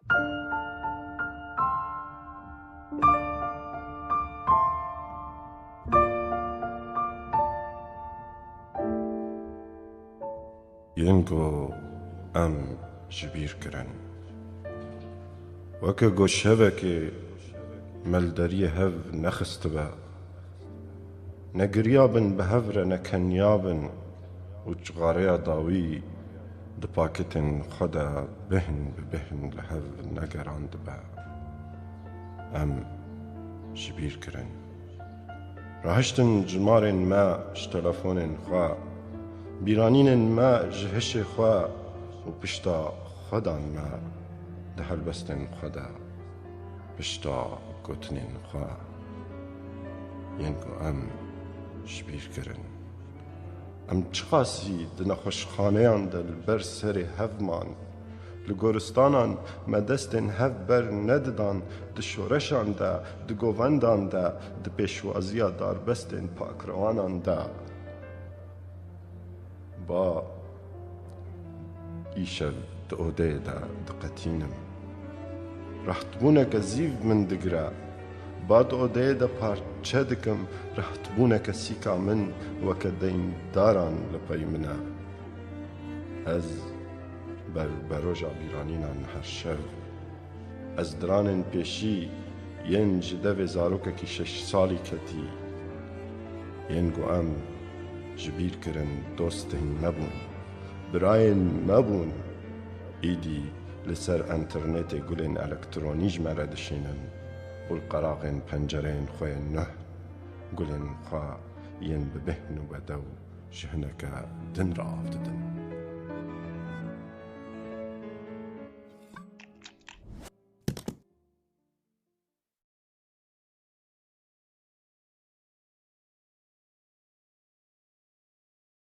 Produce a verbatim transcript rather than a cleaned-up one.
Yên ku em ji bîr kirin. Weke ku şevekê me li deriyê hev nexistibe, ne giriyabin bi hev re, ne keniyabin û çixareya dawî di paketên xwe de bêhn bi bêhn li hev negerandibe. Em ji bîr kirin. Rahiştin cimarên me ji telefonên xwe, bîranînên me ji hişê xwe û pişta xwe dan me di helbestên xwe de, pişta gotinên xwe yên ku em ji bîr kirin. Em çiqasî di nexweşxaneyan de li ber serê hev man, li goristanan me destên hev ber nedidan, di şoreşan de, di govendan de, di pêşwaziya darbestên pakrewanan de. Ba îşev di odeyê de diqetînim. Rehtbûneke zîv min digire. Ba di odeyê de parçe dikim, rehtbûneke sîka min weke deyndaran li pey min e. Ez ber beroja bîranînan her şev. Ez diranên pêşî yên ji devê zarokekî şeş salî ketî, yên ku em ji bîr kirin dostên me bûn, birayên me bûn, îdî li ser enternetê gulên elektronî ji me re dişînin û li qeraxên pencereyên xwe yên nuh gulên xwe yên bi bêhn û bedew ji hineke din re av didin.